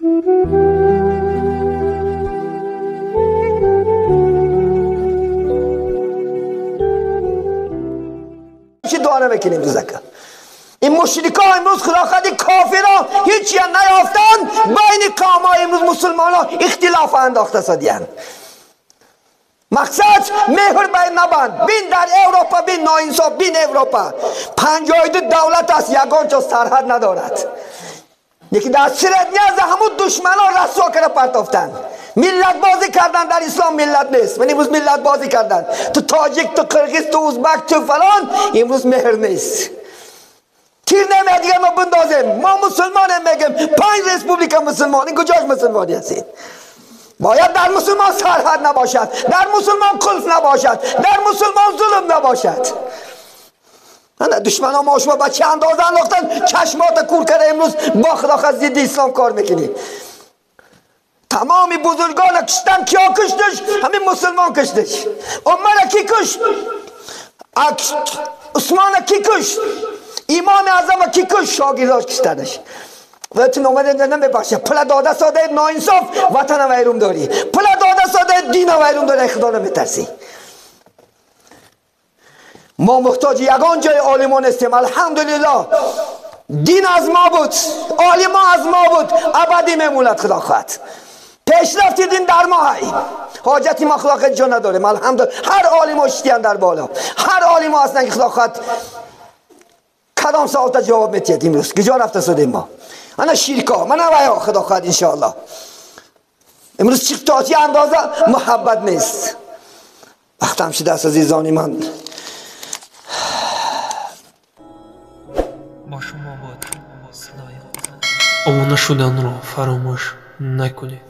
چی دعا نمیکنیم روزکا؟ این مشرکا امروز خدا کافرا هیچی نیافتن، بین قوم‌ها امروز مسلمان‌ها اختلاف انداخته سادیان. مقصد مهر بین نبند. بین در اروپا، بین ناانصاف، بین اروپا 52 دولت است، یگان چه سرحد ندارد. یکی در سرد نیاز همون دشمنان رسوا کرده پرتافتن. ملت بازی کردن در اسلام ملت نیست. من امروز ملت بازی کردن، تو تاجیک، تو قرقیز، تو ازبک، تو فلان، امروز مهر نیست. تیر نمیاد دیگه ما بندازیم. ما مسلمانیم، میگیم 5 رسپوبلیک مسلمان، این کجاش مسلمانی هستید؟ باید در مسلمان سرحد نباشد، در مسلمان قلف نباشد، در مسلمان ظلم نباشد. نه دشمن ها ما شما با چه اندازه انداختن، چشمات کور کرده. امروز با خدا ضد اسلام کار میکنی. تمام بزرگان کشتن، کیا کشتش؟ همین مسلمان کشتش. عمر کی کشت؟ عثمان کی کشت؟ امام اعظم کی کشت؟ شاگرداش کشتنش. و تو اومده نمیبخشه. پول داده ساده ناانصاف، وطن ویرون داری. پول داده ساده دین ویرون داری، خدا نمیترسی. ما محتاج یگان جای عالمان هستیم. الحمدلله دین از ما بود، عالمان از ما بود، ابدی میموند خدا خواهد. پیشرفت دین در ما هایی، حاجتی ما خدا خواهد جا نداریم. الحمدلله هر عالم ها در بالا، هر عالم ها هستن که خدا خواهد کدام سوالت جواب میتید. امروز کجا رفته شدیم ما؟ انا شیرکا من ویا خدا خواهد انشاءالله. امروز چی تاتی اندازه محبت نیست. وقتم شده است عزیزانی من. با شما بود صدای обуна шуданро фаромӯш накунед.